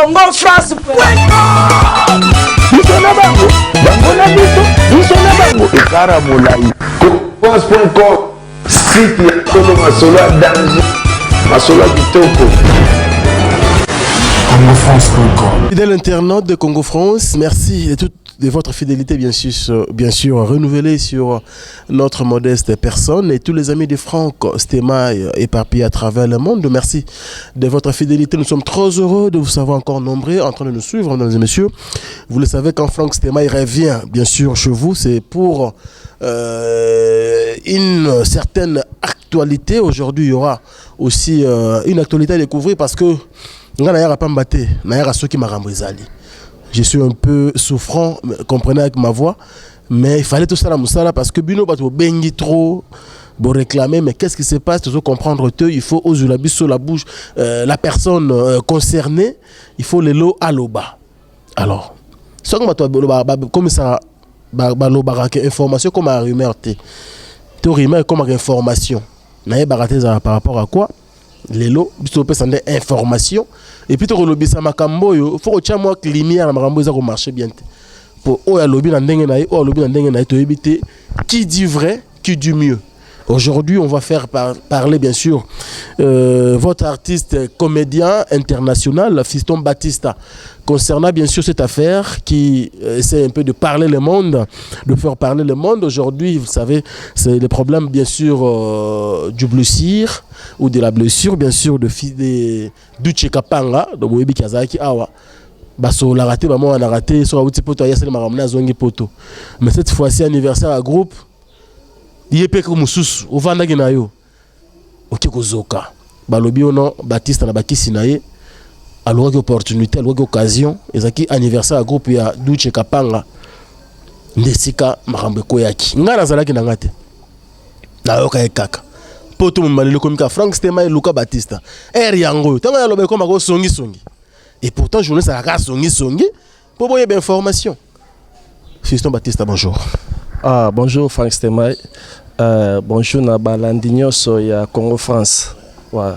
Congo France. Biso na bango, bango na biso, biso na bango, ekara molai. France.com, site ya solo, masolo ya danger, masolo ya kitoko. CongoFrance.com. Fidèle internaute de Congo France, merci de toute de votre fidélité, bien sûr, renouvelée sur notre modeste personne et tous les amis de Franck Stemay éparpillés à travers le monde. Merci de votre fidélité. Nous sommes trop heureux de vous savoir encore nombreux en train de nous suivre, mesdames et messieurs. Vous le savez, quand Franck Stemay revient, bien sûr, chez vous, c'est pour une certaine actualité. Aujourd'hui, il y aura aussi une actualité à découvrir parce que nga nayaka pamba te, nayaka soki makambo ezali. Je suis un peu souffrant, comprenez avec ma voix, mais il fallait tout ça la mosala parce que bino bato bengi trop bon réclamer. Mais qu'est-ce qui se passe? Toujours comprendre que il faut ozula biso la bouche, la personne concernée, il faut lelo aloba. Alors soki bato comme ça balobaka ke information comme rumeur te, to rumeur comme information, nayebaka te ezala par rapport à quoi. Lelo biso topesa nde information et puis tokolobisa makambo oyo. Faut kotia mwa lumière na makambo eza komarche bien te, po oyo alobi na ndenge na ye, oyo alobi na ndenge na ye, toyebi te qui dit vrai, qui dit mieux. Aujourd'hui, on va faire parler, bien sûr, votre artiste comédien international, Fiston Batista, concernant bien sûr cette affaire qui essaie un peu de parler le monde, de faire parler le monde. Aujourd'hui, vous savez, c'est le problème, bien sûr, du blessure ou de la blessure, bien sûr, de de Duche Kapanga, de boyebi azalaki awa. Basololaka te, bamonanaka te. Soki awuti poto, ayasali makambo na azongi poto, mais cette fois-ci anniversaire ya groupe, ye mpe mosusu ovandaki na yo, oke kozoka. Balobi ono Batiste na bakisi na ye alukaki opportunité, alukaki occasion. Ezalaki anniversaire ya groupe ya Duche Kapanga nde esika makambo ekweyaki. Ngai nazalaki na nga te, nayoka ye kaka mpo to momaleli ekomi kaka Frank Stema eluka Batista ere yango oyo. Ntango yaloba ekomaka osongisongi, et pourtant journaliste azalaka asongisongi mpo boyeba information. Fiston Batista, bonjour. Ah, bonjour Frank Stemay. Bonjour na balandi nyonso ya Congo France. Ouais.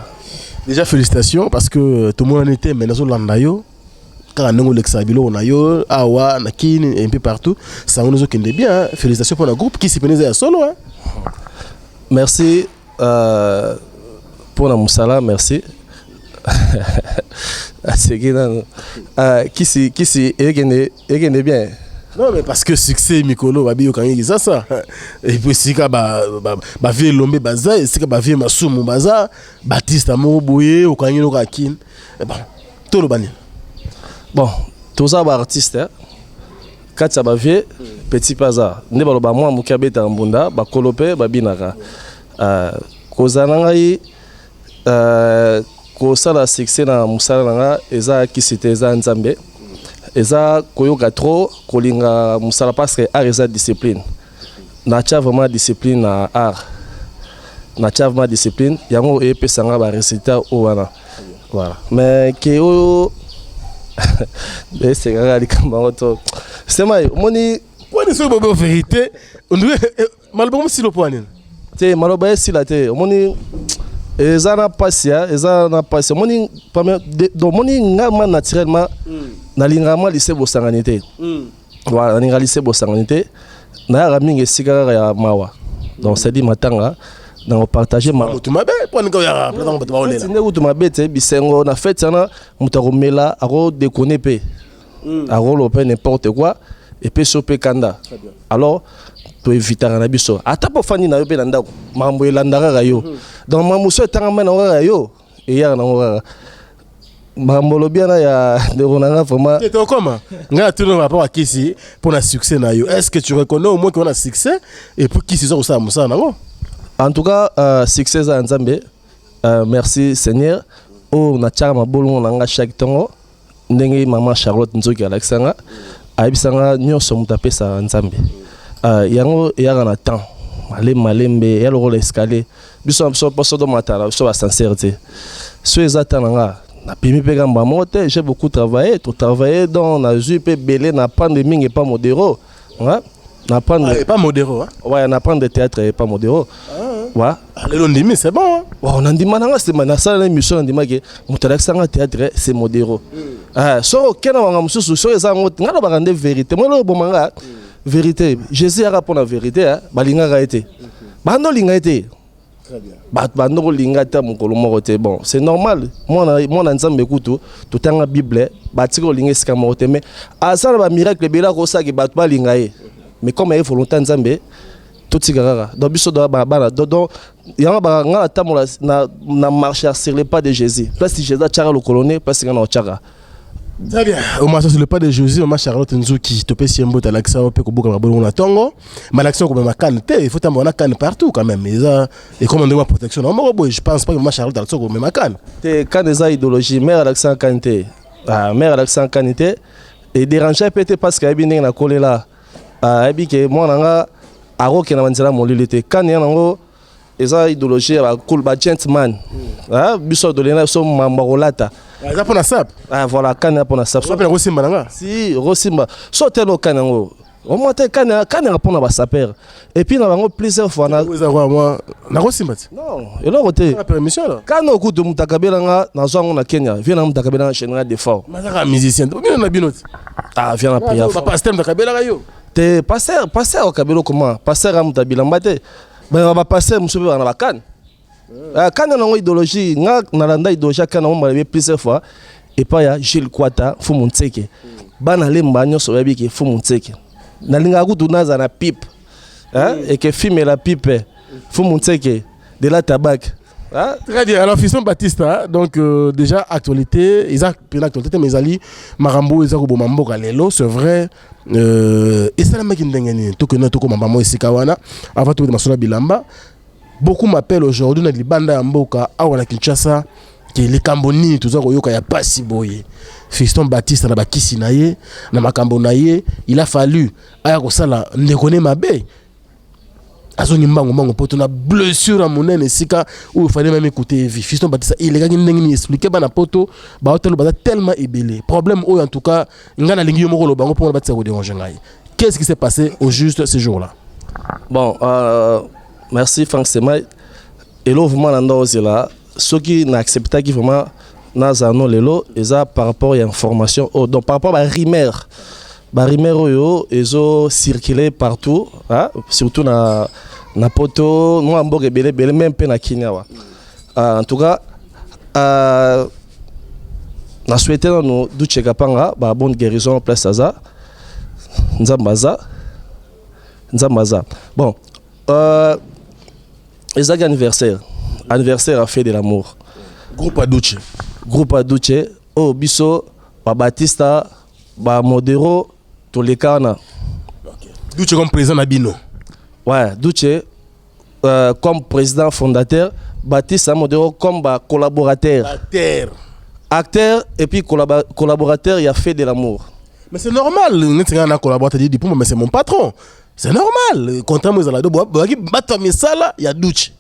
Déjà félicitations parce que tout le monde était, mais nazolanda yo kaka ndenge olekisaka biloko na yo awa na Kini, un peu partout, sango ezokende bien, hein. Félicitations mpona groupe Kisi pene eza ya solo, hein. Merci pour la mosala, merci. Aseki nano. Kisi kisi ekende ekende bien. Non, mais parce que succès mikolo babi okangi kisasa et puis esika bavie elombe baza, esika bavie masumu baza, Batiste moko boye okangi noko akini. Bon, toloba nini? Bon, toza ba artiste, hein. Kati ya bavie petit mpe aza nde baloba mwa moke abetaka mbunda, bakolo mpe babinaka. Kozala na ngai, kosala succès na mosala na nga eza kisi te, eza Nzambe, eza koyoka trop kolinga mosala, parce que art eza discipline. Natia vraiment discipline na art, natia vraiment discipline, yango eyepesanga barésultat oyo wana. Voilà, mais ke oyo esekaka likambo yango to sema omoni. Pwani soki bobe vérité maloba mosilo po nini? Te, maloba esila te. Omoni eza na mpasi ya eza na mpasi. Omoni, donc omoni nga ma naturellement nalingaka mwa lise bosangani te. Voilà, nalingaka lise bosangani te, nayaka mingi esika kaka ya mawa, donc c'est-à-dire matanga na kopartage. Motu mabe mpo aninga oyaka ntango bato baolela. Nde kutu mabe te, bisengo na fête wana, moto akomela, akodekone mpe akoloba mpe n'importe quoi, epesi yo mpe kanda. Alors toevitaka na biso, ata mpo ofandi na yo mpe na ndako, makambo elanda kaka yo. Donc makambo mosusu etangama nango kaka yo, eyaka nango kaka makambo olobi wana ya ndeko na nga vraiment. Te, tokoma ngai natuni rapport ya kisi mpona succès na yo. Est ce que tu reconnais au moins ke wana succès et puis kisi eza kosala mosala nango? En tout cas, succès eza ya Nzambe. Merci Seigneur oyo natiaka mabolongo na nga chaque ntongo, ndenge mama Charlotte Nzoki alakisa nga, ayebisa nga nyonso moto apesaka Nzambe. Yango eyaka na temps, malembe malembe, ya lokola escalier. Biso na biso mposo tomata na biso baascenseur te. So eza ta na nga, napimi mpe kamba moko te. J'ai beaucoup travaillé, totravaillé, donc nazwi mpe ebele na apprendre mingi epa Modero. Ouais, na apprendre. Ah, pas Modero, hein? Ouais, na apprendre théâtre epa Modero, ouais. Ah, lelo ndimi, c'est bon, hein? Bon, nandima nanga nsima nasala na émission, nandimaki moto alakisanga théâtre, c'est Modero. Ah, soki okenda makambo mosusu, soki eza yango, ngai nalobaka nde vérité. Moi eloko eboma nga, vérité. Jésus yaka mpo na vérité, ah, balingaka ye te, bando olinga ye te, bato bando kolinga ata mokolo moko te. Bon, c'est normal, mwana mwana Nzambe kutu totanga Bible, batika kolinga esika moko te, mais aza na bamiracle ebele akosaki bato balinga ye. Mais comme aye volonté ya Nzambe, totika kaka. Donc biso doa bana, donc yango baka nga natambola na marche sur le pas de Jésus. Place Jésus atiaka lokolo ne, place nga na otiaka. Très bien. Au moins, sur le pas de Jésus, maman Charlotte Nzuki, topesi ye mbote, alakisa yo mpe kobuka mabolongo na ntongo. Malakisa yo komema canne te, il faut tambola na canne partout quand même. Eza ekoma ndenge ya protection na moko boye. Je pense pas que maman Charlotte alakisa komema canne. Te, canne eza idéologie. Mare alakisaka canne te. Ah, mare alakisaka canne te, edérange mpe te, parce que ayebi ndenge nakolela. Ah, ayebi ke mwana nga akokende banzela molili te. Canne ya nango eza idéologie ya bacool, bagentleman. Ah, biso tolinga biso mambo ya kolata. Eza mpo na sap. Ah, voilà, canne ya mpo na sap. Mpe nakosimba na nga. Si okosimba so te, lokani yango omwa te. Canne, canne yaka mpona basapeurs et puis na bango plusieurs fois na Eza kwa mwa nakosimba te. Non, eloko te. Na permission la. Canne okutu moto akabelanga, nazwa yango na Kenya. Vie na moto akabelanga, général Defort. Mazaka musicien bino na bino te. Ah, vie na priya. Bapasteur moto akabelaka yo. Te, pasteur, pasteur akabela koma pasteur ya moto abilamba te. Bapasteur mosusu mpe baka na bacanne. Canne nango idéologie. Nga nalanda idéologie ya canne yango mbala plusieurs fois epai ya Gilles Kwata Fumu Ntseke. Bana Lemba nyonso bayebi ke Fumu Ntseke nalingaka kutu naza na pipe, hein? Eke fimela pipe Fumu Ntseke de la tabac, hein? Très bien. Alors, Fiston Baptiste, hein, donc déjà, actualité, ils ont actualité, mais ali, makambo, ils ont mboka lelo, c'est vrai, esalamaki ndenge nini? Tokende tokoma bango esika wana. Avant tokende masolo ya bilamba, beaucoup m'appellent aujourd'hui na libanda ya mboka, awa na Kinshasa, ke likambo nini toza koyoka ya pasi boye? Fiston Baptiste na bakisi na ye, na makambo na ye, il a fallu aya kosala ndeko ne mabe, azongi mbango mbango mpo tona blessure ya monene esika oyo fallait même écouter vie. Fiston Baptiste, elekaki ndenge nini? Expliquer bana poto baotalo, baza tellement ebele. Problème oyo, en tout cas ngai nalingi yo moko oloba yango mpona batisa kodéranger ngai. Qu'est-ce qui s'est passé au juste ce jour là? Bon, merci Frank Semai. Elo vraiment na ndo ozela soki na acceptaki vraiment nazala no lelo, eza par rapport ya information oyo, donc par rapport barumeur, barumeur oyo ezo circuler partout, hein? Surtout na poto, mwa mboka ebele ebele, même mpe na Kini awa. En tout cas, na souhaite nano Duche Kapanga ba bonne guérison place aza. Nzambe aza, Nzambe aza. Bon, ezalaki anniversaire, anniversaire a fait de l'amour. Groupe Aduche. Groupe Aduche oyo biso babatista, bamodero, toleka wana. Duche comme président na bino? Ouais, Duche comme président fondateur, Baptiste Modero comme ba collaborateur. Acteur. Acteur et puis collaborateur, il a fait de l'amour. Mais c'est normal, neti ngai na collaborateur Didi Pumba, mais c'est mon patron, c'est normal. Contrat mo ezala do boyaki bato ya misala ya Duche.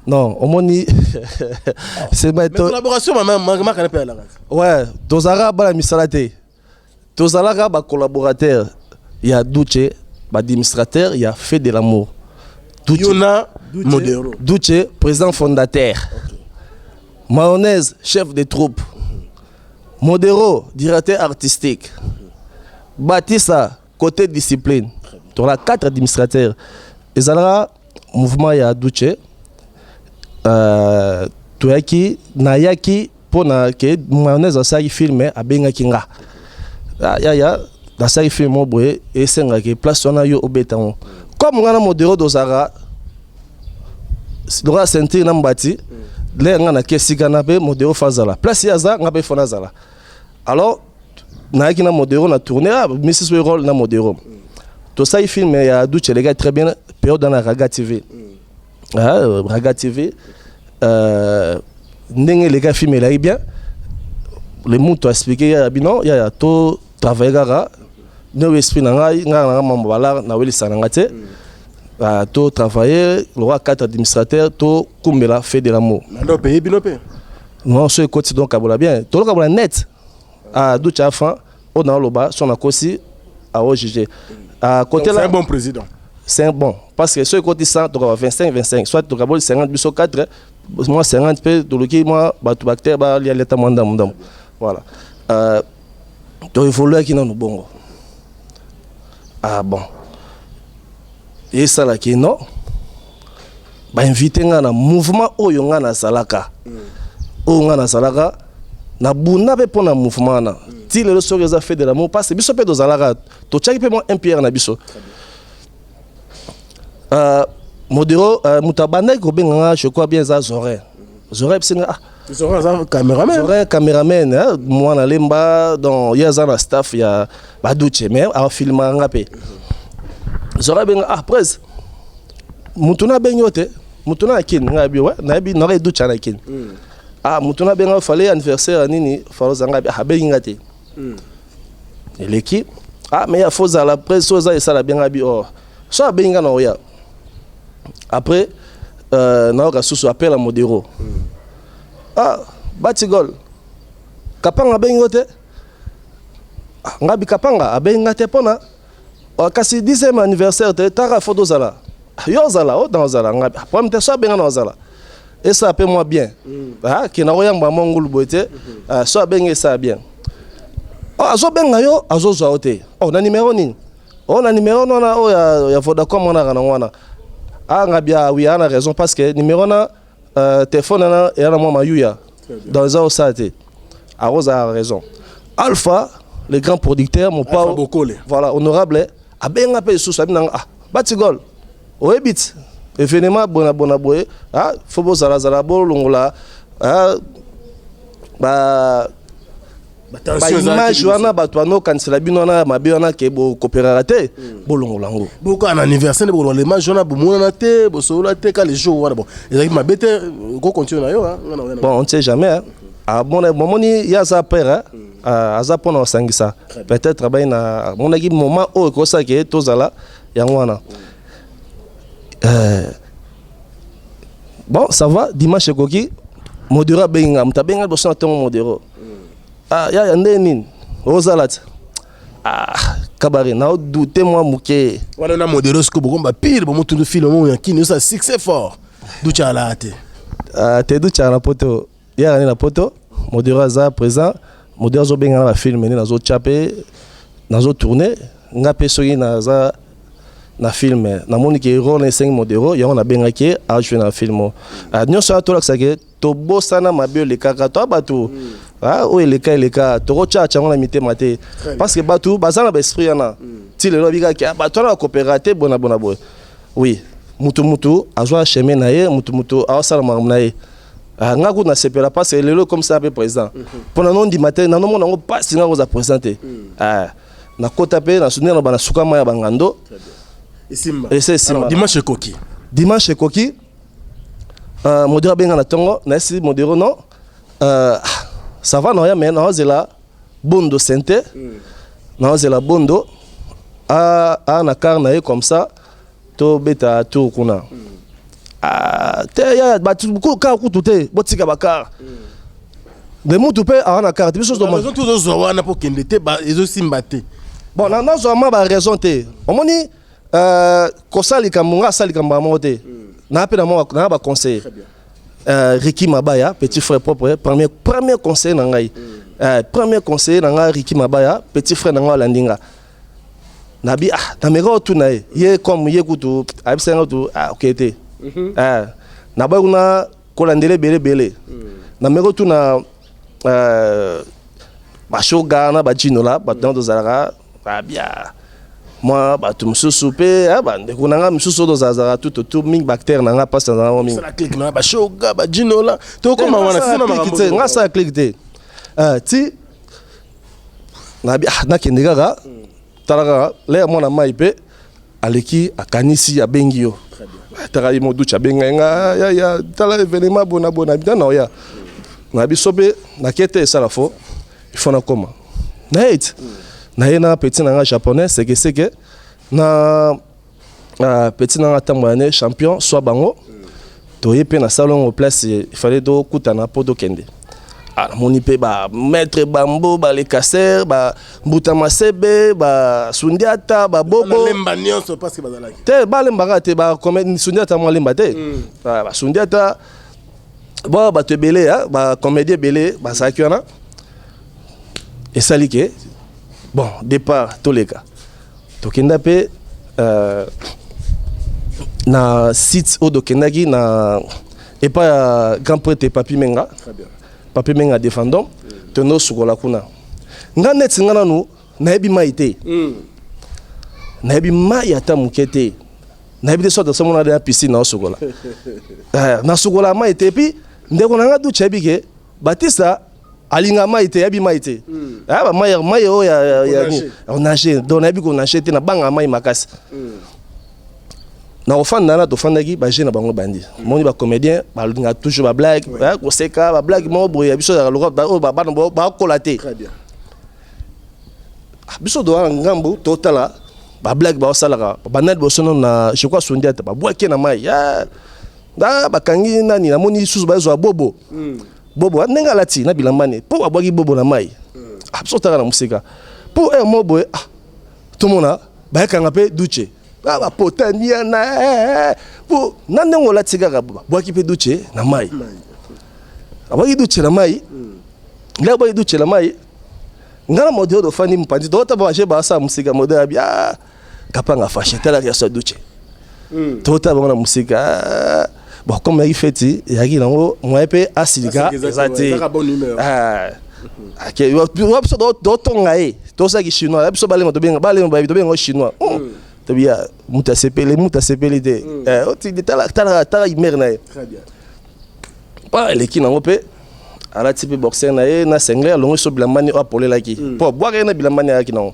Non, omoni, c'est mais collaboration makana mpe alaka. Ouais, tozalaka bana misala te, tozalaka bacollaborateur ya Duche, baadministrateur ya fait de l'amour. Yo na Modero. Duche président fondateur, Mayonnaise chef de troupe, Modero directeur artistique, Batista côté discipline. Toza quatre administrateurs. Ezalaka mouvement ya Duche. Toyaki, nayaki mpona ke Mayonnaise asalaki film, abengaki nga: "Ah, yaya, nasalaki film moko boye, esengaki place wana yo obeta yango." Comme nga na Modero tozalaka lokola ceinture na mbati, le nga nake esika na mpe Modero fa azala place ye aza, nga mpe fo nazala. Alors nayaki na Modero na tourné, ah, misi so rôle na Modero, tosali film ya Duche, eleka très bien. Période na Raga TV, ah, Raga TV, ndenge eleka film elaki bien. Le mutu aexpliqué yaya bino, yaya to travaille kaka nde esprit na ngai, ngai na ngai mambo balar nawelisa na ngai te. Ah, to travailler lokola quatre administrateur, to kumbela fait de l'amour. Nando paye bino mpe? Non, so ekoti donc kabola bien, tolokabola net. Ah, Ducha afan oyo naoloba so nakosi aojuge. Ah, côté Donc, c'est là un bon président. C'est un bon, parce que so ekoti 100, tokaba 25 25, soit tokaboli 50 biso 4, mwa 50 mpe toluki mwa bato baacteur balia leta mwa ndambo ndambo. Voilà. Toévoluaki nanu bongo. Ah bon, esalaki non, bainvite nga na mouvement oyo nga nazalaka, oyo nga nazalaka nabunda mpe mpo na mouvement wana ti lelo. Soki eza fait de l'amour, parce que biso mpe tozalaka, totiaki mpe mwa mpr na biso. Modero, moto abandaki kobenga nga, je crois bien eza Zorin. Zorin ebisi nga, ah. Zorin aza cameraman. Zorin cameraman, hein, mwana lemba. Donc ye aza na staff ya baduche, mais afilmaka nga mpe. Zorin abenga: "Ah prese, mutu na abengi yo te, mutu na akini." Ngai abi: "We, nayebi naka educha na kini." "Ah, mutu na abenga, fale anniversaire ya nini, fale ozanga." Abi: "Ah, abengi nga te." Eleki: "Ah, mais ya fo ozala prese, so eza esala bien." Abi: "Oh, so abengi nga na oya." Après, nayoka susu appel ya Modero: "Ah, Batigol, Kapanga abengi yo te." Ah, nga bi: "Kapanga abengi nga te mpona." "Ah, kasi 10e anniversaire te, taka fo tozala." "Ah, yo ozala o na ozala." Nga bi: "Ah, problème te, so abenga na ozala, esala mpe mwa bien." Ah, ke nakoyamba mwa ngulu boye te. Ah, so abengi, esala bien. Oh, azobenga yo, azozwa yo te. Oh, na numero nini? Oh, na numero wana oyo ya Vodacom wana kaka nango wana. Ah, nga bia: "Oui, ana raison, parce que numéro na téléphone wana eya na mwa mayuya, donc eza osala te." Akozala raison. Alpha le grand producteur, Alpha mopao. Bokole. Voilà, honorable abenga mpe lisusu, abi nanga: "Ah Batigol, oyebi ti événement bona bona boye, ah, fo bozalazala, bolongola, ah, ba baimage wana, bato banokanisela bino wana mabe wana ke bokopéraka te, bolongola yango." Bokaa na anniversaire nde bokoloba l'image wana, bomonana te, bosolola te ka le jour wana. Bon, ezalaki mabe te, kocontinue na yo, hein, nga na oya na- Bon, on ne sait jamais, hein. Ah, bon, bomoni ye aza père, hein? Ah, aza mpona kosangisa. Peut-être abai na amonaki moment oyo ekosala ke tozala yango wana. Bon, ça va. Dimanche ekoki, Modero abengi nga. Moto abengi nga liboso na ntongo, Modero: "Ah yaya, nde nini, ozala ti?" "Ah, kabare, naodute mwa moke." Wana na Modero siko bokomba pire, bomotundu film omo ya kini osala succès fort, ducha ala te. Ah, te, dutyaka na poto, yaka nde na poto. Modero aza présent, Modero azobenga na bafilm nde nazotya mpe nazotourne. Nga mpe soki naza na film, namoni ke rôle esengi Modero, yango nabengaki ye ajoue na film oyo. Ah, nyonso wana tolakisa ke tobosana mabe elekaka to bato. Ah, oyo eleka eleka, tokotya yango na mitema te, parce que bato baza na baesprit wana ti lelo abikaki: "Ah, bato wana bakopera te bona bona boye." Oui, mutu mutu azwa chemin na ye, mutu mutu aosala makambo na ye. Ah, nga kutu nasepela parce que lelo comme ça mpe président mpo nanondima te, nanomona yango mpasi nga kozala président te. Ah, nakota mpe nde na bana sukama ya bangando. Esimba. Ese esimba. Alors, dimanche ekoki. Dimanche ekoki, Modero abenga na ntongo, nayesi Modero: "Non, ça va, naoya, me naozela Bondo sente, naozela Bondo a, a na car na ye, comme ça tobeta tour kuna." Ah, te ya bato kar kutu te, botika bacar nde mutu mpe awa na car te, biso raison tozozwa wana mpo kende te, ezosimba te. Bon, nazwa ma baraison te. Omoni, kosala likambo, nga asala likambo ya moko te, naa mpe na baconseiller. Riki Mabaya, petit frère propre, premier conseiller na ngai, premier conseiller na ngai Riki Mabaya, petit frère na ngai, alandi nga. Nabi: "Ah, nameka otuna ye." Ye comme ye kutu ayebisa nga kutu: "Ah, ok te." Naboyi kuna kolandela ebele ebele. Nameka otuna bashoga na bajinola, bato na tozalaka babia mwa bato mosusu mpe, ah, bandeko na nga mosusu oyo tozalazalaka tout autour mingi, baacteur na nga, mpasi nazalaka mingi. Sala clique na bashoga, bajinola, tokóma wana sina makambo. Te, nga asala clique te. Ti nabi: "Ah, nakende kaka." Tala kaka lere mwana mai mpe aleki, akanisi abengi yo, taka ye moduci abengai nga: "Ya ya, tala événement bona bona bina na oya na biso mpe." Nake te, esala fo il faut nakoma na ye ti na ye na petit na nga japonais sekeseke na petit na nga ntango ya ne champion soit bango toye mpe na salongo place il fallait tokutana mpo tokende. Ah, namoni mpe bamaître bambo, balekaser, bambuta masebe, basundiata, babobo. Nalemba nyonso parce que bazalaki. Te, balembaka te, basundiata mwa lemba te. Ah, basundiata bo bato ebele, ah, bacomédie ebele bazalaki wana. Esali ke Bon départ, toleka, tokenda mpe na site oyo tokendaki na epai ya grand prêtre Papi Menga. Papi Menga défendon, tondo osukola kuna. Nga neti nga nanu nayebi mai te, nayebi mai ata moke te, nayebi te soki tosomona na piscine naosukola. Nasukola mai te. Et puis ndeko na nga Duce ayebi ke Batista alinga mai te, ayebi mai te. Ah, bamai mai oyo ya nage, donc nayebi konage te, nabanga mai makasi. Na kofanda wana, tofandaki, baje na bango bandi moni bacomédien balingaka toujours bablague, koseka, bablague moko boye ya biso ezalaka oyo bana bakola te. Biso toza na ngambu, totala bablague baosalaka. Banda liboso nano na, je crois, Sondiata, babwaki na mai na bakangi nani. Namoni lisusu bazwa Bobo. Bobo ndenge alati na bilamba ne mpo babwaki Bobo na mai. Biso totala na mosika mpo ere moko boye tomona bayekanga mpe Duce, bapota niana mpo na ndenge olati kaka. Babwaki mpe Duce na mai, abwaki Duce na mai. Nde abwaki Duce na mai, nga na modèle tofandi mopanzi, tokota baje basala mosika. Modèle abi: "Ah, Kapanga fashe, talaka ya so Duce." Tokota bango na mosika. Bon, comme yaki feti, eyaki nango moye mpe asilika eza te. Biso totonga ye, tosalaki chinois. Biso balema, tobenga balema, bayebi tobenga chinois. Tobi ya mutu asepeli, mutu asepeli te. Tala humeur na ye pa eleki nango mpe alati mpe boxer na ye na singlet, alongoli so bilambani oyo apolelaki mpo abwaka ye na bilambani ayaki nango.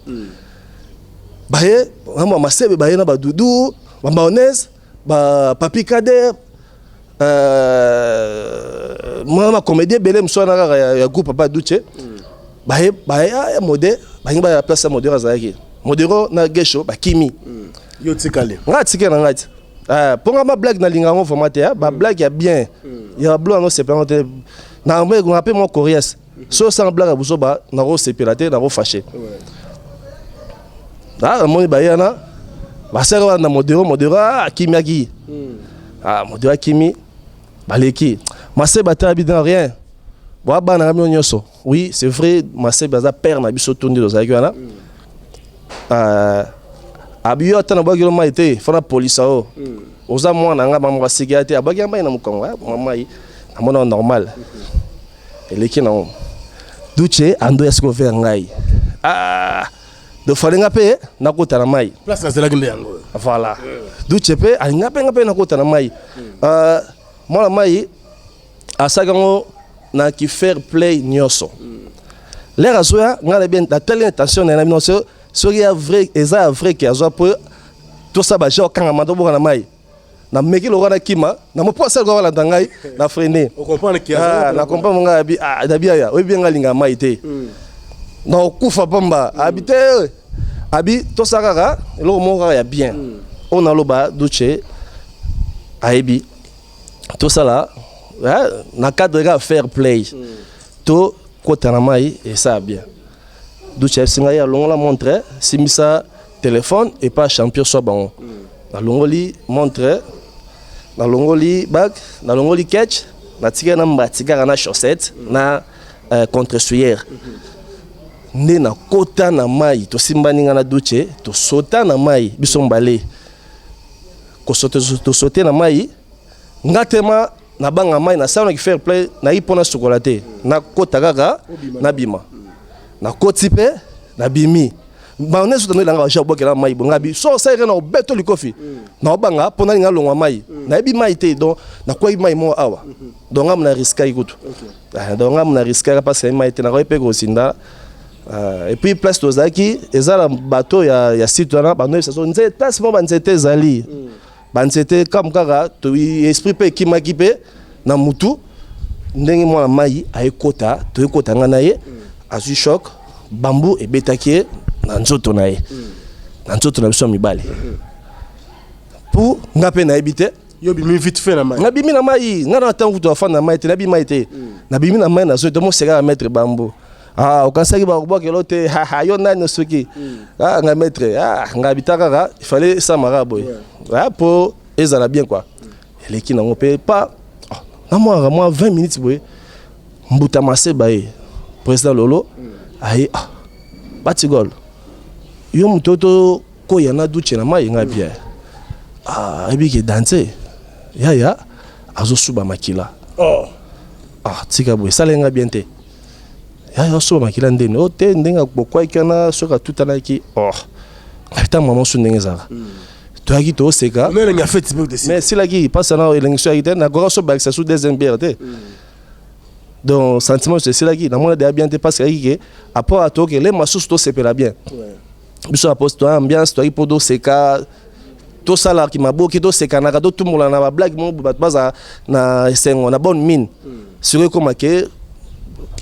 Baye ngambo masebe, baye na badudu, bamayonnaise, bapapi Kader, mwana bacomédien ebele mosu wana kaka ya groupe Papa Duce. Baye, baye ya mode, balingi baya place ya Modero. Azalaki Modero na Gesho, bakimi. Yo tikali? Nga atikali na ngai ti mpo nga bablague nalinga yango vraiment te. Bablague ya bien ya bablo yango sepela yango te. Na mpe mwa coriace, so osanga blague ya buzoba, nakosepela te, nakofâcher. Namoni baye wana basaka wana na Modero. Modero akimiaki, Modero akimi, baleki Masebe ata abi dans rien boa bana na bino nyonso. Oui, c'est vrai, Masebe aza père na biso to nde tozalaki wana. Abi yo ata nabwaki yo mai te, fana polisa o oza mwana nga mama basiki ya te. Abwaki ya mai na mokongo mwa mai, namona normal eleki nango. Duce ando ya sikoyo vers ngai, donc fallait nga mpe nakota na mai. Place nazelaki nde yango. Voilà, Duce mpe alinga mpe nga mpe nakota na mai. Mwana mai asalaki yango na ki fair play nyonso. L'heure azoya, ngai na bien natali intention na ye na bino. Soki ya vrai, eza ya vrai ke azwa mpo tosala baje, okangama, toboka na mai, nameki lokola nakima na mopo, asali lokola balanda ngai na freine. Na comprendre ngai abi nabi aya oyebi ngai alingaka mai te, na okufa pamba. Abi te, abi tosala kaka eloko moko kaka ya bien oyo naloba. Duce ayebi tosala na cadre kaka fair play, to kota na mai, esala bien. Duce ayebisi ngai: "Alongola montre, simbisa téléphone epa champion so bango." Nalongoli montre, nalongoli bag, nalongoli ketch, natikali na mbati kaka na chaussette na contre souillère. Nde nakota na mai, tosimbani nga na Duce, tosota na mai biso mbale. Tosote na mai, nga tema nabanga mai, nasalaki fair play, nayi mpo nasukola te, nakota kaka nabima. Nakoti mpe nabimi, mayonnaise oyo elanga baja obwakela mai bonga bi so osalaki na obeto likofi na obanga mpo nalinga alongwa mai, nayebi mai te. Donc nakwaki mai moko awa, donc ngamu na riskaki kutu. Donc ngamu na riskaka parce que mai te, nakoki mpe kosinda. Et puis place tozalaki eza na bato ya site wana, bandoyebisa so nzete, place moko banzete ezali, banzete kam kaka esprit mpe ekimaki mpe na mutu ndenge mwana mai ayekota, toyekota nga na ye, azwi choc, bambu ebetaki ye na nzoto na ye, na nzoto na biso ya mibale. Pour nga mpe nayebi te. Yo bimi vite fait na mai? Nabimi na mai, nga na ntango kutu afanda na mai te, nayebi mai te. Nabimi na mai, nazoi tomoseka ya maître bambu. Okanisaki bakobwakelo te, haha, yo nani soki nga maître, nga bita kaka, il fallait esamaka boye po ezala bien quoi. Eleki nango mpe pa namwaka mwa 20 minutes boye, mbuta maseba ye président Lolo aye, batigol. Yo moto tokoya na duche na mai ngai bien. Ah, ayebi ke danse yaya azosuba makila. Oh. Ah, tika boye, esala nga bien te. Yaya azosuba makila ndeni o te, ndenge bokwaki wana soki atutanaki. Oh, ngai mama mosu ndenge ezalaka, toyaki tooseka. Mais elengi ya fête mpe mais esilaki mpasi wana, elengi so yaki te, nakoka so bakisa su deuxième bière te. Donc sentiment nyonso esilaki, namona deya bien te, parce que ayaki ke après atoke lema susu tosepela bien. Biso na poste toya ambiance, toyaki mpo toseka, tosalaki maboki, tosekanaka, totumbola na bablague moko, bato baza na esengo, na bonne mine. Sikoyo ekóma ke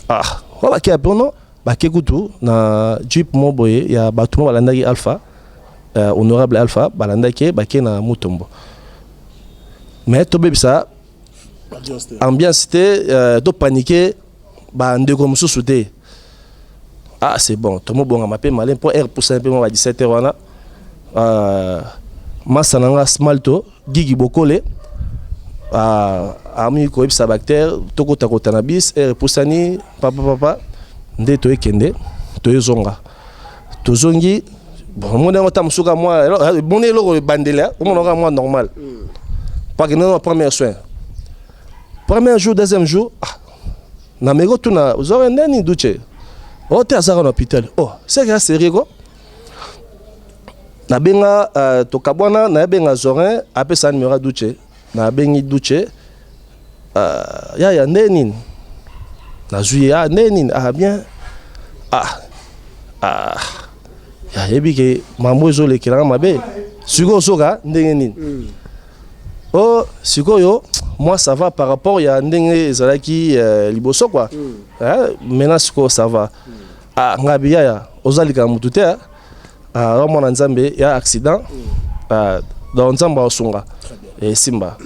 ah, oyo bake ya mpono bake kutu na jeep mo boye ya bato mo balandaki Alpha, honorable Alpha, balandaki ye, bake na Mutombo. Mais tobebisa ambiance te, topanike bandeko mosusu te. Ah, c'est bon, tomobongama mpe malin mpo heure pusana mpe mwa ba 17 heures wana. Masa na nga Smalto Gigi Bokole ami koyebisa baacteur tokotakota na bis, heure epusani, papa papa nde toyekende, toyezonga, tozongi. Bon, omoni yango ta mosusu ka mwa omoni eloko ebandeli, omona kaka mwa normal parce que nano premier soin, premier jour, deuxième jour, ah, nameki otuna ozwaka ndeni duche o te, azaka na hôpital. Oh, seke ya sérieux ko nabenga tokabwana, nayebenga Zorin, apesa numéro ya Duche, nabengi Duche, yaya nde nini, nazwi ye, ah, nde nini, ah bien, ah ah, yayebi ke mambo ezolekelanga mabe. Sikoyo soka ndenge nini? Oh, sikoyo moi ça va par rapport ya ndenge ezalaki liboso quoi. Eh, maintenant sikoyo ça va. Ah, ngabi yaya oza likambo mutu te, ah, mwana Nzambe ya accident. Ah, donc Nzambe aosunga esimba.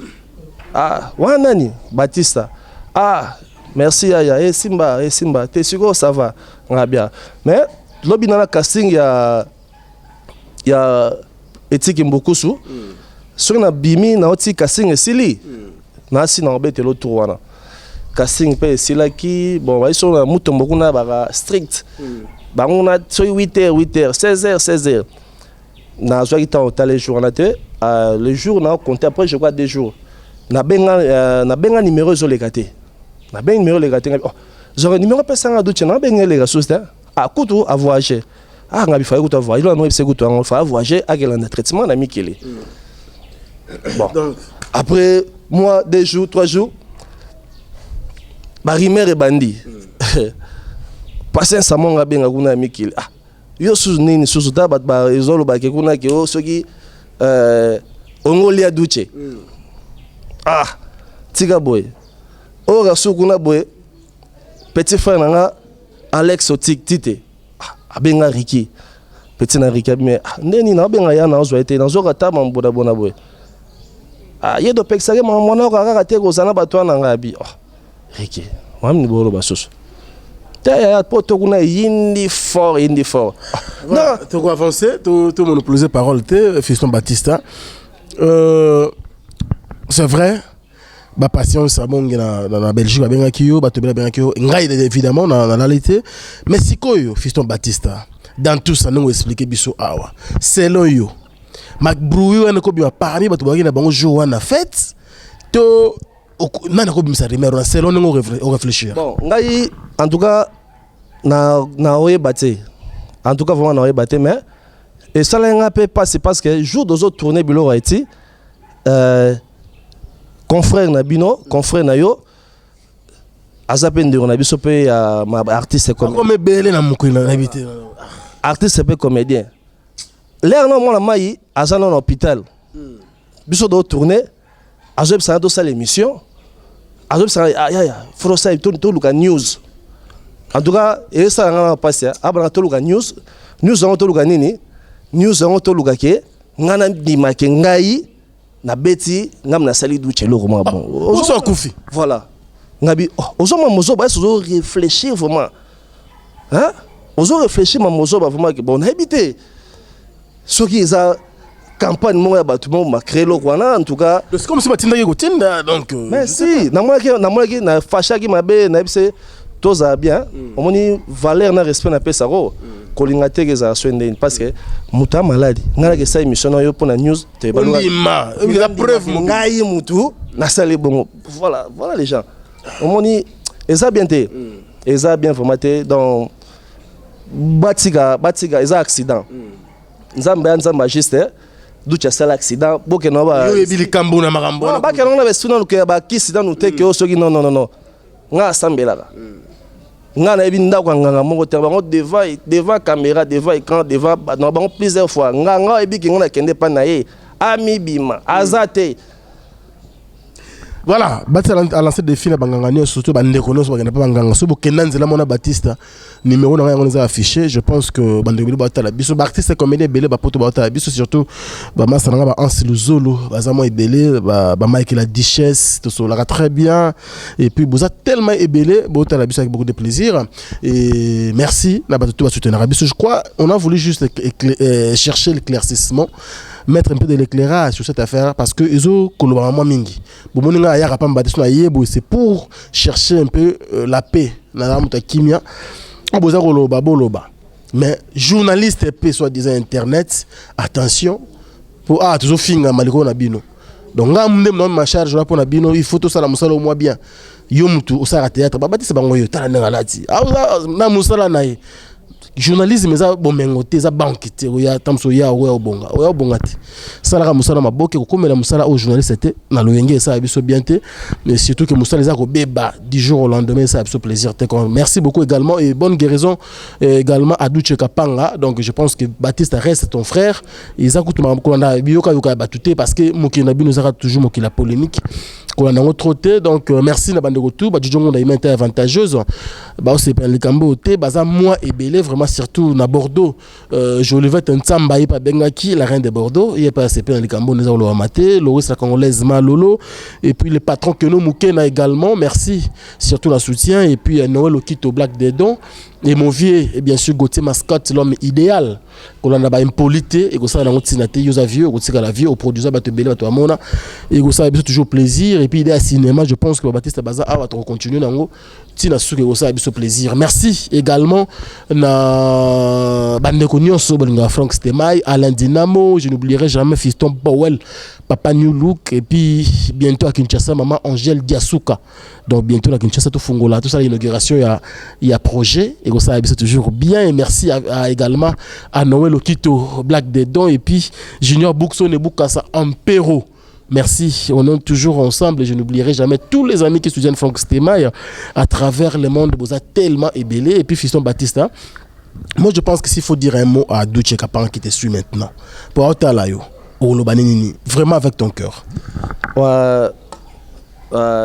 Ah, wana nani Batista, ah merci yaya, esimba esimba te, sikoyo ça va ngabi. Mais lobi na casting ya etiki mbukusu, soki nabimi naoti casting esili, nasi na obetela tour wana. Casting mpe esilaki bon, bayi so na Mutombo kuna baka strict bango na soki 8 heures 8 heures, 16 heures 16 heures. Nazwaki ntango otala jour wana te. Le jour na compté après, je crois 2 jours, nabenga nabenga numéro ezoleka te, nabengi numéro eleka te. Oh, zonga numéro apesanga duche, nabenga eleka susu te. Ah, kutu avoyage, ah ngabi faye kutu avoyage lo anoyebisa kutu yango faye avoyage, akelanda traitement na mikili. Bon, donc après moi 2 jours, 3 jours, barumeur ebandi. Patient Samonga abenga kuna ya mikili, ah yo susu nini susu ta bato ezolobake kuna ke o soki ongolia duche. Ah, tika boye, oyo kasu kuna boye, petit frère na nga Alex Otik Tite, ah, abenga Riki, petit na Riki abime, ah, nde nini abenga ya na ozwa ete nazoka ta mambonabona boye. Ah, ye topekisaki mwana oyo kaka te kozala na bato wana. Ngai abi, oh, Riki wamini boloba susu te yaya, po to kuna eyindi fort, eyindi fort. Ah, toko avancer, to monopoliser parole te. Fiston Batista, c'est vrai, bapatience abongi na Belgique babengaki yo, bato ebele babengaki yo, ngai évidemment nalali te. Mais sikoyo Fiston Batista, dans tout ça ndenge oexplike biso awa, selon yo mabrouille wana ekobima parmi bato bazalaki na bango jour wana fête to nani akobimisa rumeur wana, selon ndenge oréfléchir? Bon, ngai en tout cas na naoyeba te, en tout cas vraiment naoyeba te, mais esalaki nga mpe mpasi parce que jour tozotourne biloko eti confrère na bino, confrère na yo aza mpe ndeko na biso mpe ya artiste. Comme ebele na mokili nayebi te. Artiste mpe comédien, lere na mwana mai aza nano na hôpital, biso totourne, azoyebisanga tosala émission, azoyebisanga yaya fo tosala, toluka news. En tout cas esala nga na mpasi, abanga toluka news. News yango toluka nini? News yango toluka ke ngai nandimake, ngai nabeti, ngai nasali duche eloko mwa bon. Oso akufi. Voilà, ngabi oh, ozomwa mozoba ese ozo réfléchir vraiment, hein? Ozo réfléchir ma mozoba vraiment ke bon, nayebi te soki eza campagne moko ya bato moko bacrée eloko wana, en tout cas. C'est comme si batindaki kotinda donc. Mais si namonaki nafashaki mabe, nayebi se tozala bien. Omoni valeur na respect napesako. Kolinga te ezala so ndeni, parce que moto ya maladi, ngai naki esala émission na yo mpo na news te. Ondima eza preuve. Ngai mutu nasali bongo. Voilà, voilà les gens, omoni, eza bien te, eza bien vraiment te. Donc batika, batika, eza accident. Nzambe ya Nzambe ajuste. Duti asala accident, bokende. Yo oyebi likambo na makambo wana. Bakende ngo na besu nanu ke bakisi nanu te, ke oyo soki non, non, non, non. Nga asambelaka, nga nayebi ndako ya nganga moko te. Bango devant, devant caméra, devant écran, devant na bango plusieurs fois, nganga oyebi ke nga nakende epai na ye, amibima aza te. Voilà, bati a lancé défi na banganga nyonso, surtout bandeko nyonso bakenda mpe banganga. Soki bokenda nzela mona Batista, numéro na ngai yango eza affiché. Je pense que bandeko ebele baotala biso, baartiste comédien ebele bapoto baotala biso, surtout bamasa na nga, baanse Luzolo, baza mwa ebele, bamike la Duchesse, tosololaka très bien. Et puis boza tellement ebele botala biso avec beaucoup de plaisir. Et merci na bato to basoutenaka biso. Je crois on a voulu juste chercher l'éclaircissement, mettre un peu de l'éclairage sur cette affaire, parce que ezo kolobaka mwa mingi. Bomoni nga ayaka pamba te. So nayebi, c'est pour chercher un peu la paix. Naza moto ya kimia. Oyo boza koloba, boloba, mais journaliste mpe soi-disant internet, attention, po ah tozofingama likolo na bino. Donc nga nde na ma charge wana mpo na bino, il faut tosala mosala mwa bien. Yo mutu osalaka théâtre, babatisa bango, yo tala ndenge alati na mosala na ye. Journalisme eza bomengo te, eza banke te. Oya ta mosu, oya, oya obonga, oya obonga te. Salaka mosala maboke, kokomela mosala oyo journaliste te na loyenge, esala biso bien te. Mais surtout que mosala eza kobeba du jour au lendemain, esala biso plaisir te. Merci beaucoup également et bonne guérison également à Duche Kapanga. Donc je pense que Baptiste reste ton frère. Eza kutu kolanda biyoka yoka ya bato te, parce que mokili na bino ezaka toujours mokili ya polémique, kolanda yango trop te. Donc merci na bandeko tu bajujongo na ima te avantageuse, baosepela likambo te, baza mwa ebele vraiment, surtout na Bordeaux. Jolivette Ntsamba, ye mpe abengaki la reine de Bordeaux, ye mpe asepela na likambo eza kolobama te. Loris la Congolaise Malolo, et puis le patron Keno Mukena également, merci surtout la soutien. Et puis Noël Okito Black Dedon et mon vieux, et bien sûr Gauthier Mascotte, l'homme idéal. Kolanda baimpoli te, ekosala nango ntina te. Yo oza vieux, okotikala vieux, oproduisa bato ebele, bato bamona, ekosala biso toujours plaisir. Et puis idée ya cinéma, je pense que babatiste baza awa, tokocontinue nango ntina suki, ekosala biso plaisir. Merci également na bandeko nyonso balingaka Frank Stemay, Alain Dinamo, je n'oublierai jamais Fiston Powell, Papa New Look. Et puis bientôt à Kinshasa, maman Angèle Diasuka. Donc bientôt à Kinshasa, tofungola, tout ça, l'inauguration ya projet, ekosala biso toujours bien. Et merci également à Noël Okito Black Dedon et puis Junior Bookson et Bukasa Ampero. Merci, on est toujours ensemble et je n'oublierai jamais tous les amis qui soutiennent Franck Stemaï à travers le monde. Vous êtes tellement ébellé. Et puis Fiston Baptiste, moi je pense que s'il faut dire un mot à Duche Kapan qui te suit maintenant, pour Otalayo, nini, vraiment avec ton cœur. Ouais,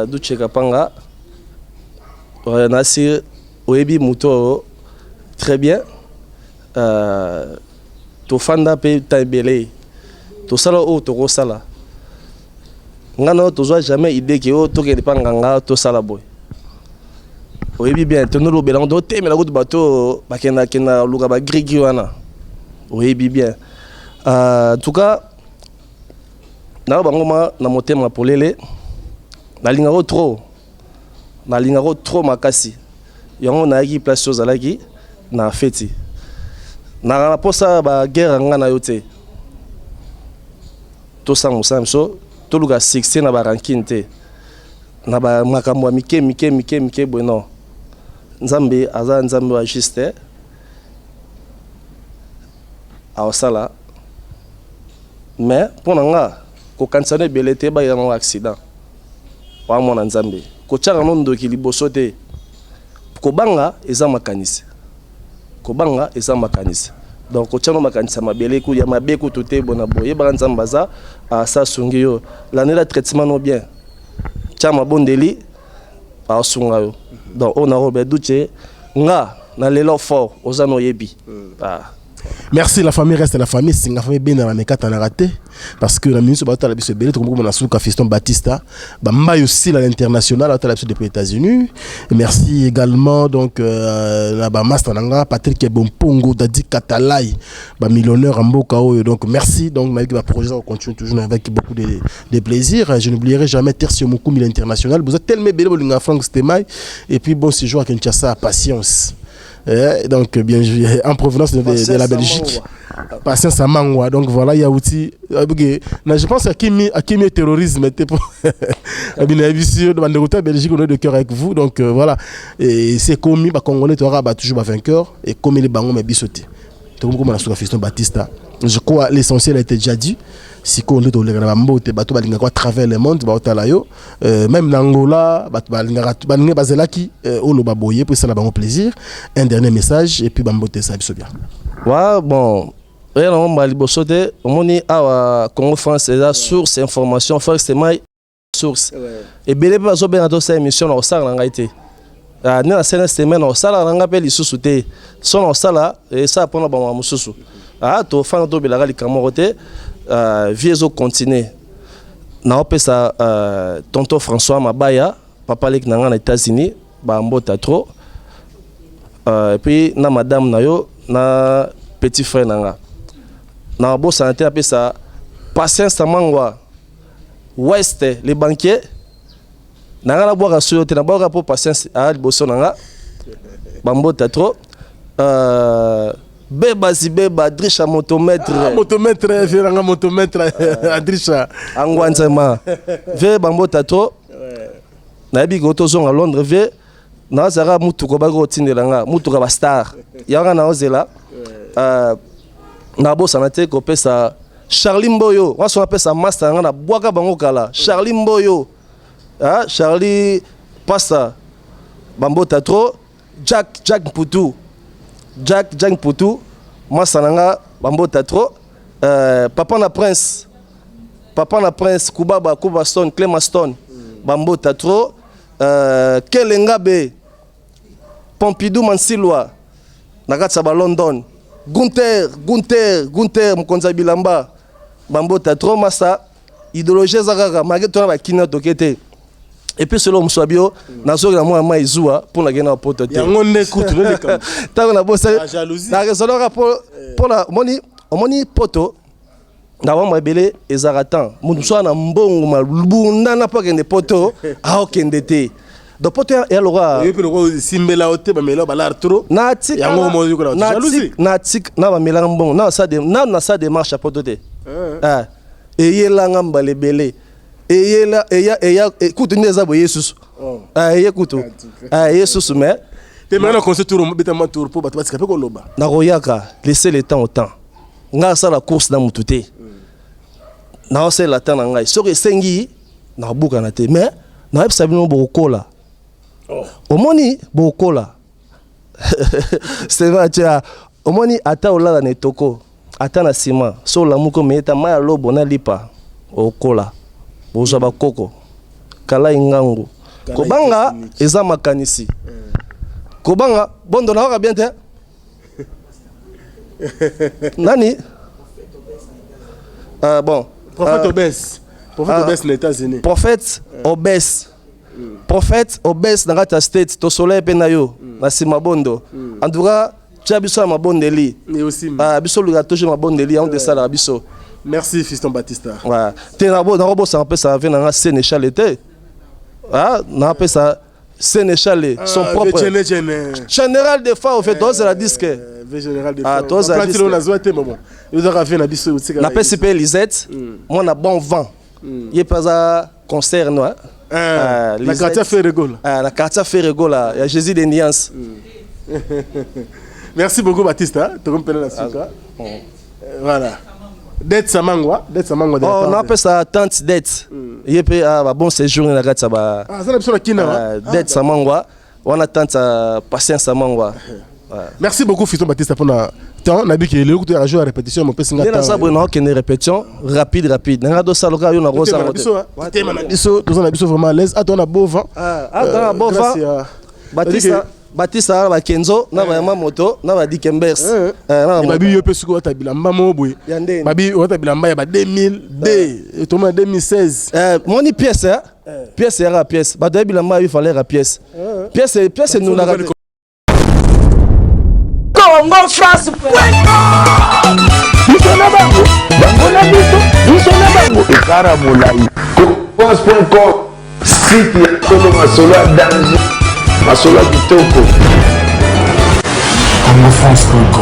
Duche Kapanga, ouais, nasi oyebi moto très bien. Tofanda mpe ta ebele, tosala oyo tokosala. Nga na oyo tozwa jamais idée ke oyo tokende mpa nganga, tosala boye. Oyebi bien, tonolobela ngo, totemela kutu bato oyo bakendakenda luka bagrigi wana, oyebi bien. En tout cas nayo bango ma na motema polele, nalingako trop, nalingako trop makasi. Yango nayaki place oyo ozalaki na feti, naka na mposa baguerre nga na yo te. Tosala mosala biso, toluka succès na barancune te, na bamakambo ya mike mike mike mike boye. Non, Nzambe aza Nzambe wa juste, aosala. Mais mpo na nga, kokanisa no ebele te, bayela nango accident wa mwana Nzambe, kotiaka no ndoki liboso te. Kobanga eza makanisi, kobanga eza makanisi. Donc kotia no makanisi ya mabele ya mabe kutu te. Bona boye, yebaka Nzambe aza, asa asungi yo. Landela traitement no bien, tia mabondeli, asunga yo. Donc oyo nakoloba, Duche, nga na lelo fort oza na oyebi ah. Merci, la famille reste la famille. Singa famille bien dans la mekata na raté parce que la ministre batala biso belé to na suka Fiston Batista ba aussi à l'international atala biso depuis États-Unis. Merci également donc na ba master nanga Patrick Bompongo, Dadi Katalai, ba millionnaire mboka oyo. Donc merci, donc avec ba projet on continue toujours avec beaucoup de plaisir. Je n'oublierai jamais Tertio Mukumi l'international. Vous êtes tellement belé bolinga Franck Stemay et puis bon séjour à Kinshasa, patience. Eh, donc bien joué en provenance de la Belgique. Patience Amangwa. Donc voilà, il y a aussi. Je pense à Kimi, à Kimi terrorisme. Pour Belgique, on est de cœur avec vous. Donc voilà. Et c'est commis, bah, Congolais, tu auras bah, toujours vainqueur. Et comme les bangos, mais bisoté. Donc, comme on a Fiston Batista. Je crois l'essentiel a été déjà dit. Sikoyo nde toleka na bambote, bato balingaka à travers le monde baotala yo, même na Angola bato balingaka, balingi bazelaki oloba boye po esala bango plaisir. Un dernier message et puis bambote esala biso bien. Wa bon, oya nango mbala liboso te. Omoni awa Congo France eza source information, forcément source ebele mpe bazobenga tosala émission. Na kosala na ngai te. Nde na sene semaine na kosala na ngai mpe lisusu te. So na kosala esala mpona bamama mosusu. Tofanda tobelaka likambo moko te. Vie ezocontinue. Naopesa tonton François Mabaya, papa leki na ngai na États-Unis, bambota trop, et puis na madame na yo na petit frère na nga. Na bosana te apesa Patience Mangwa West, le banquier na nga. Nabwaka soyo te, nabwaka mpo Patience aya liboso na nga. Bambota trop. Beba zibeba Drisha motomètre. Ah, motomètre vieux motomètre Adrisha. Angwanzema ve bambota trop. Nayebi ko tozonga Londres, ve nazalaka mutuka baki kotindela nga mutuka bastar yango naozela. Nabosana te kopesa Charlie Mboyo waso, napesa master nga nabwaka bango kala, Charlie Mboyo, ah, Charlie Pasta, bambota trop. Jack Jack Mputu, Jack Jack Mputu, mwasa na nga, bambota trop. Papa na Prince, papa na Prince Kubaba, Kuba Stone, Clema Stone, bambota trop. Kelengabe Pompidou Mansilwa na kati ya balondon, Gunter Gunter Gunter mokonzi ya bilamba, bambota trop. Masa idéologie eza kaka malgré tona bakina toke te. Et puis selo mosu bio nazokela mwana mai zuwa mpo nakende na poto te. Yango nde kutu. Ntango nabosani na raisonnaka mpona omoni, omoni poto na bamwa ebele ezalaka temps. Moto mosusu na mbongo mabundana mpo akende poto, aokende te. Donc poto ya lokwa simbela yo te, bamela balar trop. Natika na bamelanga mbongo na nasala démarche ya poto te. Eyelanga mbala ebele, eyela eya eya kutu nde eza boye susu, eye kutu eye susu mais te. Mais na conseil tour, betama tour mpo bato batika mpe koloba. Nakoyaka, laisser le temps au temps. Ngai asala course na mutu te, naosalela temps na ngai. Soki esengi nakobukana te, mais nayebisa bino bokokola. Omoni bokokola, c'est vrai. Tia omoni ata olala na etoko, ata na nsima so olamuki, omeyeta mai ya lobo na lipa, okola bozwa bakoko kalai ngangu. Kobanga eza makanisi, kobanga bondo nayoka bien te. Nani? Bon. Prophète Obes, prophète Obes na États-Unis. Prophète Obes, prophète Obes na kati ya State, tosola mpe na yo na nsima bondo. En tout cas tia biso ya mabondeli, biso oluka toujours mabondeli, yango te esalaka biso. Merci Fiston Batista. Ouais. Te, nakobosana mpesa ve nanga Sénéchal te. Napesa Sénéchal son propre général de fois au fait tozela disque. Tozela disque. Napesi mpe Lisette mwana bon vent, ye mpe aza concert no. Na quartier Ferregola. Na quartier Ferregola ya Jésus de Nuance. Merci beaucoup Batista, tokompena na suka. Voilà. Det Samangwa, Det Samangwa. Oh, napesa tante Det. Ye mpe ba bon séjour na kati ya ba Ah, zala biso na kina. Det Samangwa wana, tante Patient Samangwa. Merci beaucoup Fiston Batista mpona temps. Nabiki eloko to ya jour ya répétition mopesi nga. Nde naza boye, naokende répétition rapide rapide nanga tosala yo na rosango te. Tema na biso, toza na biso vraiment à l'aise. Ata na beau vent. Ata na beau vent. Batista Batista na bakenzo na bayama moto na badikembers. Babi yo mpe soki owata bilamba moko boye, babi owata bilamba ya ba 2002 toma 2016. Moni pièce, pièce yaka pièce, bato ya bilamba ya valeur ya pièce, pièce pièce enunaka. Congo France. Biso na bango, bango na biso, biso na bango ekara molai. France.com, site ya solo, masolo ya danger, masolo ya kitoko. Congofrance.com.